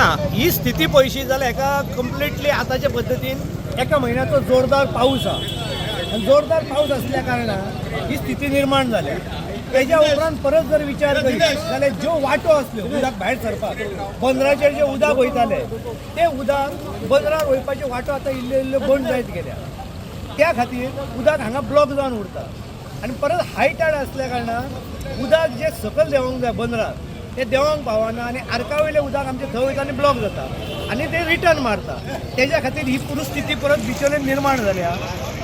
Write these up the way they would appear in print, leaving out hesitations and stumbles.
ना, ही स्थिती पळयशी जाल्यार हेका कंप्लिटली आतांच्या पद्दतीन एका म्हयन्याचो जोरदार पावस आहा आनी जोरदार पावस आसल्या कारणान ही स्थिती निर्माण जाल्या. तेज्या उपरांत परत जर विचार करीत जाल्यार ज्यो वाटो आसल्यो उदक भायर सरपाक, बंदराचेर जे उदक वयताले ते उदक बंदरार वयपाच्यो वाटो आतां इल्ल्यो इल्ल्यो बंद जायत गेल्या. त्या खातीर उदक हांगा ब्लॉक जावन उरता आनी परत हाय टायड आसल्या कारणान उदक जें सकयल देंवोंक जाय बंदरार तें देंवोंक पावना आनी आर्का वयलें उदक आमचें थंय वयता आनी ब्लॉक जाता आनी तें रिटर्न मारता. तेज्या खातीर ही परिस्थिती परत बिचोले निर्माण जाल्या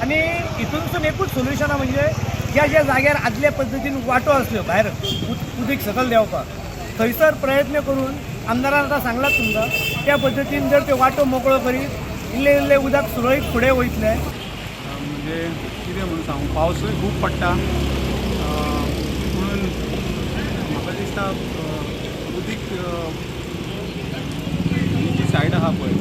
आनी हितूनसून एकूच सोल्युशन आहा, म्हणजे ज्या ज्या जाग्यार आदल्या पद्दतीन वाटो आसल्यो भायर उदीक सकयल देंवपाक, थंयसर प्रयत्न करून आमदारान आतां सांगलां तुमकां, त्या पद्दतीन जर त्यो वाटो मोकळो करीत इल्लें इल्लें उदक सुरळीत फुडें वयतलें. म्हणजे कितें म्हणून सांगू, पावसूय खूब पडटा, पुणून म्हाका दिसता उदीक ही जी सायड आहा पळय,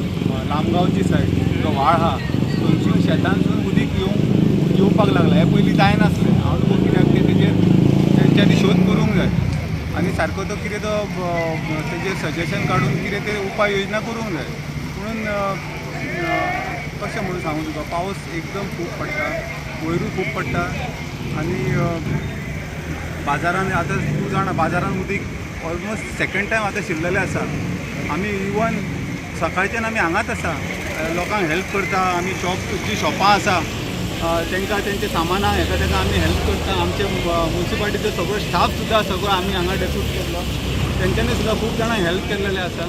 लामगांवची सायड जो व्हाळ आहा, थंयसून शेतानसून उदीक येवंक येवपाक लागला. हें पयलीं जायनासलें. हांव न्हू कित्याक तें, तेजेर तेंच्यांनी शोध करूंक जाय आनी सारको तो कितें तो तेजेर सजेशन काडून कितें ते उपाय योजना करूंक जाय. पुणून कशें म्हणून सांगू तुका, पावस एकदम खूब पडटा, वयरूय खूब पडटा आनी बाजारान आतां तूं जाणा, बाजारान उदीक ऑलमोस्ट सेकंड टायम आतां शिरलेलें आसा. आमी इवन सकाळच्यान आमी हांगाच आसा, लोकांक हेल्प करता आमी. शॉप जी शॉपां आसा तांकां तेंचें सामानां हेका तेका आमी हेल्प करता. आमचे मुन्सिपालिटीचो सगळो स्टाफ सुद्दां सगळो आमी हांगा डेप्यूट केल्लो, तेंच्यांनी सुद्दां खूब जाणांक हेल्प केल्लेलें आसा.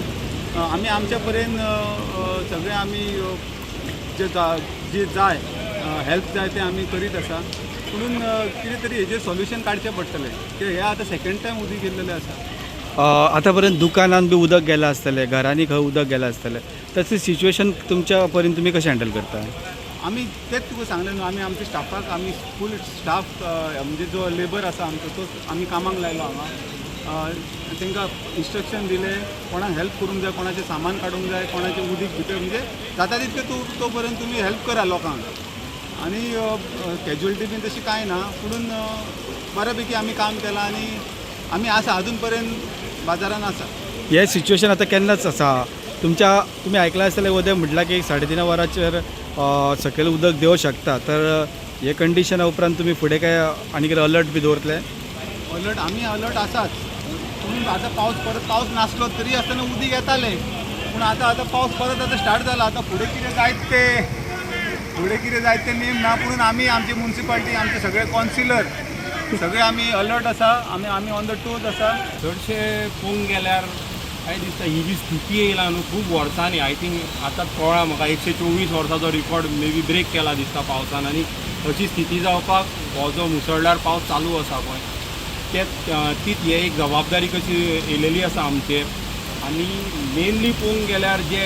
आमी आमच्या परेन सगळें आमी जे जे जाय हेल्प जाय तें आमी करीत आसा. पुणून कितें तरी हेजेर सोल्युशन काडचें पडटलें कित्याक हें आतां सेकंड टायम उदीक येयल्लेलें आसा. आतां पर्यंत दुकानान बी उदक गेलां आसतलें, घरांनी खंय उदक गेलां आसतलें, तशें सिच्युएशन तुमच्या परीन तुमी कशें हँडल करता? आमी तेच तुका सांगलें न्हू, आमी आमच्या स्टाफाक, आमी फूल स्टाफ, म्हणजे जो लेबर आसा आमचो तो आमी कामाक लायलो हांगा. तांकां इन्स्ट्रक्शन दिले, कोणाक हेल्प करूंक जाय, कोणाचें सामान काडूंक जाय, कोणाचें उदीक भितर, म्हणजे जाता तितकें तूं तो पर्यंत तुमी हेल्प करा लोकांक. आनी कॅज्युअलिटी बीन तशी कांय ना, पुणून बऱ्या पैकी आमी काम केलां आनी आमी आसा, अजून पर्यंत बाजारान आसा. हे सिच्युएशन आतां केन्नाच आसा तुमच्या, तुमी आयकलां आसतलें, वोदय म्हटलां की 3.5 वरांचेर सकयल उदक देंवू शकता. तर हे कंडिशना उपरांत तुमी फुडें काय आनी कितें अलर्ट बी दवरतले? अलर्ट, आमी अलर्ट आसाच. पूण आतां पावस परत, पावस नासलो तरी आसतना उदीक येतालें, पूण आतां आतां पावस परत आतां स्टार्ट जाला. आतां फुडें कितें जायत तें नेम ना. पूण आमी आमची मुन्सिपालिटी, आमचे सगळे कौन्सिलर सगळे आमी अलर्ट आसा. आमी आमी ऑन the toes आसा. चडशे पळोवंक गेल्यार काय दिसता, ही जी स्थिती येयला न्हू खूब वर्सांनी, I think आतां कळ्ळां म्हाका, 124 वर्साचो रिकॉर्ड मे बी ब्रेक केला दिसता पावसान. आनी अशी स्थिती जावपाक हो जो मुसळधार पावस चालू आसा पळय, ते तीच ही एक जबाबदारी कशी येयलेली आसा आमचेर. आनी मेनली पळोवंक गेल्यार जे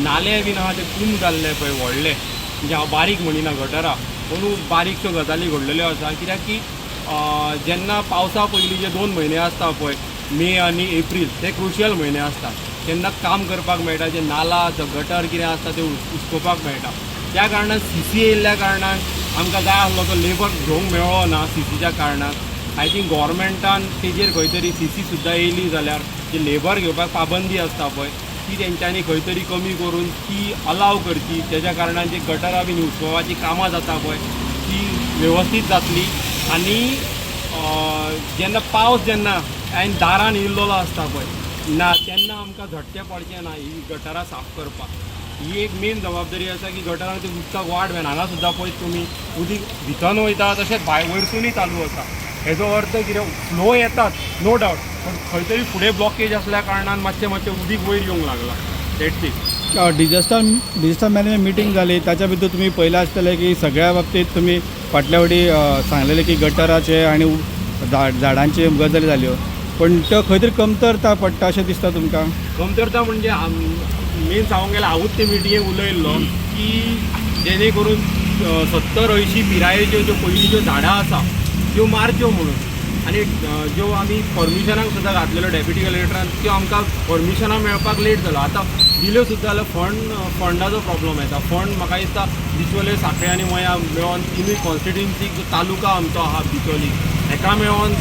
नाले बीन आहा ते कुंब जाल्ले पळय व्हडले, म्हणजे हांव बारीक म्हणिना, गटरां पूण बारीकश्यो गजाली घडलेल्यो आसा. कित्याक की जेन्ना पावसा पयलीं जे 2 म्हयने आसता पळय, मे आनी एप्रील, ते क्रुशियल म्हयने आसता. तेन्ना काम करपाक मेळटा, जे नाला गटर कितें आसता ते उस्कोवपाक मेळटा. त्या कारणान सीसी येयल्ल्या कारणान आमकां जाय आसलो तो लेबर घेवंक मेळ्ळो ना सीसीच्या कारणान. I think गोवोरमेंटान तेजेर खंय तरी, सीसी सुद्दां येयली जाल्यार जी लेबर घेवपाक पाबंदी आसता पळय, ती तेंच्यांनी खंय तरी कमी करून ती अलाव करची. तेज्या कारणान जी गटरां बीन उसकोवपाची कामां जाता पळय ती वेवस्थीत जातली. आनी जेन्ना पावस जेन्ना आनी दारान येयल्लो आसता पळय ना, तेन्ना आमकां झटके पडचे ना ही गटरां साफ करपाक. ही एक मेन जबाबदारी आसा की गटरां ती उदकाक वाट मेळना. हांगा सुद्दां पळयत तुमी, उदीक भितर वयता तशेंच भायर वयरसुनूय चालू आसा. हेजो अर्थ कितें, फ्लो येतात नो डावट, पूण खंय तरी फुडें ब्लॉकेज आसल्या कारणान मातशें मातशें उदीक वयर येवंक लागलां. That's it. Disaster management meeting जाली, ताच्या भितर तुमी पळयलां आसतलें की सगळ्या बाबतींत तुमी फाटल्या फावटी सांगलेलें की गटराचे आनी झाडांचे गजाली जाल्यो, पण त्यो खंय तरी कमतरता पडटा अशें दिसता तुमकां? कमतरता म्हणजे मेन सांगूंक गेल्यार हांवूच ते मिटिंगेक उलयल्लो की जेणे करून 70-80 पिरायेच्यो ज्यो पयलींच्यो झाडां आसा त्यो मारच्यो म्हणून. आनी ज्यो आमी परमिशनाक सुद्दां घातलेल्यो डेप्युटी कलेक्टरान, त्यो आमकां परमिशनां मेळपाक लेट जालो. आतां दिल्यो सुद्दां जाल्यार फंडाचो प्रॉब्लम येता. फंड म्हाका दिसता बिचोले, साखळे आनी मया मेळोन तिनूय कॉन्स्टिट्युन्सीक, जो तालुका आमचो आहा बिचोली, हेका मेळोन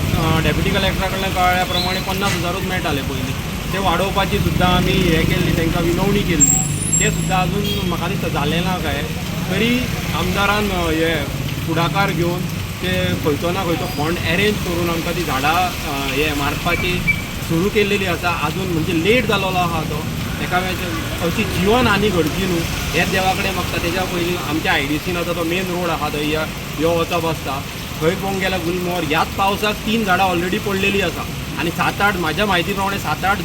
डेप्युटी कलेक्टरा कडल्यान कळ्ळ्या प्रमाणे 50,000ूच मेळटाले पयलीं. ते वाडोवपाची सुद्दां आमी हें केल्ली, तांकां विनवणी केल्ली. तें सुद्दां अजून म्हाका दिसता जालें ना काय. तरी आमदारान हे फुडाकार घेवन ते खंयचो ना खंयचो फंड एरेंज करून आमकां ती झाडां हे मारपाची सुरू केल्लेली आसा. अजून म्हणजे लेट जालोलो आहा तो. एका वेळाचेर अशी जिवन हानी घडची न्हू हेच देवा कडेन मागता. तेज्या पयलीं आमच्या आयडीसीन आतां तो मेन रोड आहा थंय यो वचप आसता, थंय पळोवंक गेल्यार गुलमोहर ह्याच पावसाक 3 झाडां ऑलरेडी पडलेली आसा आनी 7-8 म्हाज्या म्हायती प्रमाणे 7-8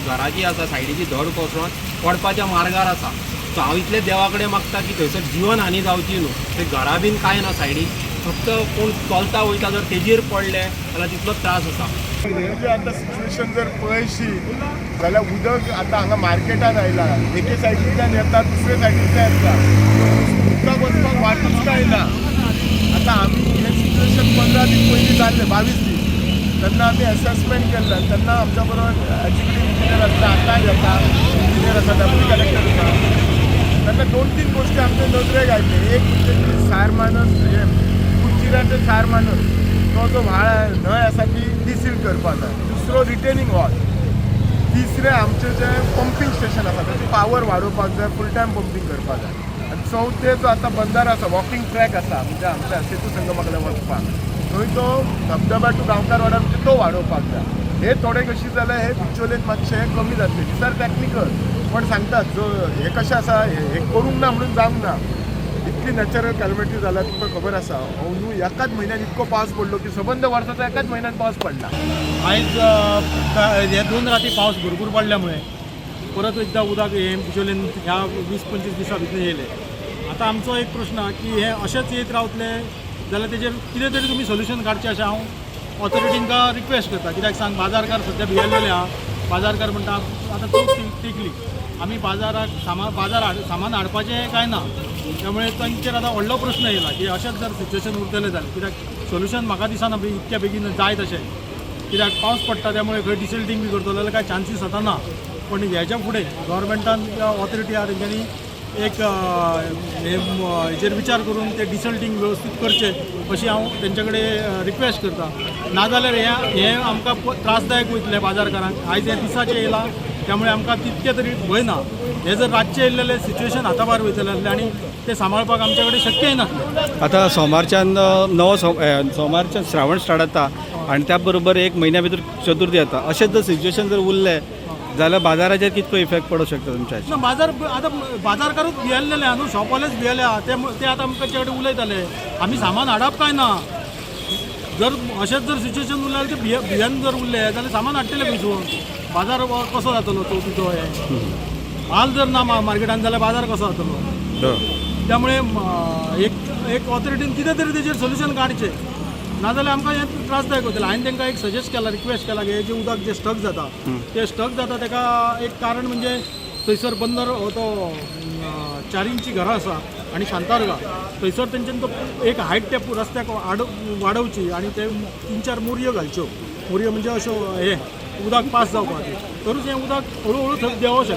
घरां जी आसा सायडीची धड कोसळोन पडपाच्या मार्गार आसा. सो हांव इतलें देवा कडेन मागता की थंयसर जिवन हानी जावची न्हू. थंय घरां बीन कांय ना सायडीक, फक्त कोण चलता वयता जर तेजेर पडले जाल्यार तितलोच त्रास आसा. म्हणजे आतां सिच्युएशन जर पळयशी जाल्यार उदक आतां हांगा मार्केटान आयला. एके सायडींतल्यान येता, दुसरे सायडींतल्यान येता, उदकाक वचपाक वाटूच काय ना. आतां आमी हें सिच्युएशन 15 दीस पयलीं जाल्लें, 22 दीस, तेन्ना आमी एसेसमेंट केल्लें. तेन्ना आमच्या बरोबर एग्जिक्युटीव इंजिनियर आसता, आतां येता इंजिनियर आसा, डेप्युटी कलेक्टर आसा. तेन्ना 2-3 गोश्टी आमच्या नदरेक आयल्यो. एक म्हणजे ती सार मानस, हे कुचिराचे सार मानस तो जो व्हाळ न्हंय आसा ती डिसील करपाक जाय. दुसरो रिटेनिंग हॉल, तिसरें आमचें जें पंपींग स्टेशन आसा ताची पावर वाडोवपाक जाय, फूल टायम पंपींग करपाक जाय. आनी चवथें जो आतां बंदारो आसा, वॉकिंग ट्रॅक आसा, म्हणजे आमच्या सेतू संगमा कडेन वचपाक थंय तो धबधबा टू गांवकार वाड्यार म्हणजे तो वाडोवपाक जाय. हे थोडे कशी जाल्यार हे बिचोलेन मातशें कमी जातलें. दीस आर टॅक्निकल, पण सांगतात जो हे कशें आसा, हे करूंक ना म्हणून जावंक ना. इतली नॅचरल कॅलमिटी जाल्या तुमकां खबर आसा. अंदू एकाच म्हयन्यान इतको पावस पडलो की सबंद वर्साचो एकाच म्हयन्यान पावस पडला. आयज हे 2 राती पावस भरपूर पडल्यामुळे परत एकदा उदक हे बिचोलेन ह्या 20-25 दिसां भितर येयलें. आतां आमचो एक प्रश्न आहा की हे अशेंच येयत रावतले जाल्यार तेजेर कितें तरी तुमी सोल्युशन काडचें अशें हांव ऑथॉरिटींका रिक्वेस्ट करता. कित्याक सांग, बाजारकार सद्या भियेल्लेले आहा. बाजारकार म्हणटा आतां चवथ तेंकली, आमी बाजाराक सामान हाडपाचें काय ना. त्यामुळे तांचेर आतां व्हडलो प्रश्न येयला की अशेंच जर सिच्युएशन उरतलें जाल्यार, कित्याक सोल्युशन म्हाका दिसना इतक्या बेगीन जायत अशें. कित्याक पावस पडटा त्यामुळे खंय डिसिल्टींग बी करतलो जाल्यार काय चान्सीस आतां ना. पण हेच्या फुडें गव्हर्मेंटान ऑथॉरिटी आहा तेंच्यांनी एक हे हेचेर विचार करून ते डिसल्टींग व्यवस्थीत करचें अशी हांव तेंचे कडेन रिक्वेस्ट करता. नाजाल्यार हे आमकां त्रासदायक वयतले बाजारकारांक. आयज हे दिसाचें येयलां त्यामुळे आमकां तितकें तरी भंय ना. हे जर रातचें येयल्लें सिच्युएशन हाता भायर वयतलें आसलें आनी तें सांबाळपाक आमचे कडेन शक्यय नासलें. आतां सोमारच्यान नवो सोमारच्यान श्रावण स्टार्ट जाता आनी त्या बरोबर एक म्हयन्या भितर चतुर्थी येता. अशें जर सिच्युएशन जर उरलें जाल्यार बाजाराचेर कितको इफेक्ट पडूंक शकता तुमच्या? ना, बाजार आतां बाजारकारूच भियेल्लेले आहा न्हू, शॉपवालेच भियेले आहा. ते ते आतां आमकां कडेन उलयताले आमी सामान हाडप काय ना. जर अशेंच जर सिच्युएशन उरलें जाल्यार ते भियेन जर उरले जाल्यार सामान हाडटले खंयसून? बाजार कसो जातलो चवथीचो? हे माल जर ना मार्केटान जाल्यार बाजार कसो जातलो? त्यामुळे एक एक ऑथॉरिटीन कितें तरी तेजेर सोल्युशन काडचें, नाजाल्यार आमकां हें त्रासदायक वतलें. हांवें तांकां एक सजेस्ट केलां, रिक्वेस्ट केलां की हें जें उदक जें स्टक जाता तें स्टक जाता ताका एक कारण म्हणजे थंयसर बंदर हो तो चारिंची घरां आसा आनी शांतादुर्गा थंयसर तेंच्यानी तो एक हायट त्या रस्त्याक वाडोवची आनी ते 3-4 मोरयो घालच्यो. मोरयो म्हणजे अश्यो हे उदक पास जावपाक, तरूच हें उदक हळू हळू थंय देंवोंक शकता.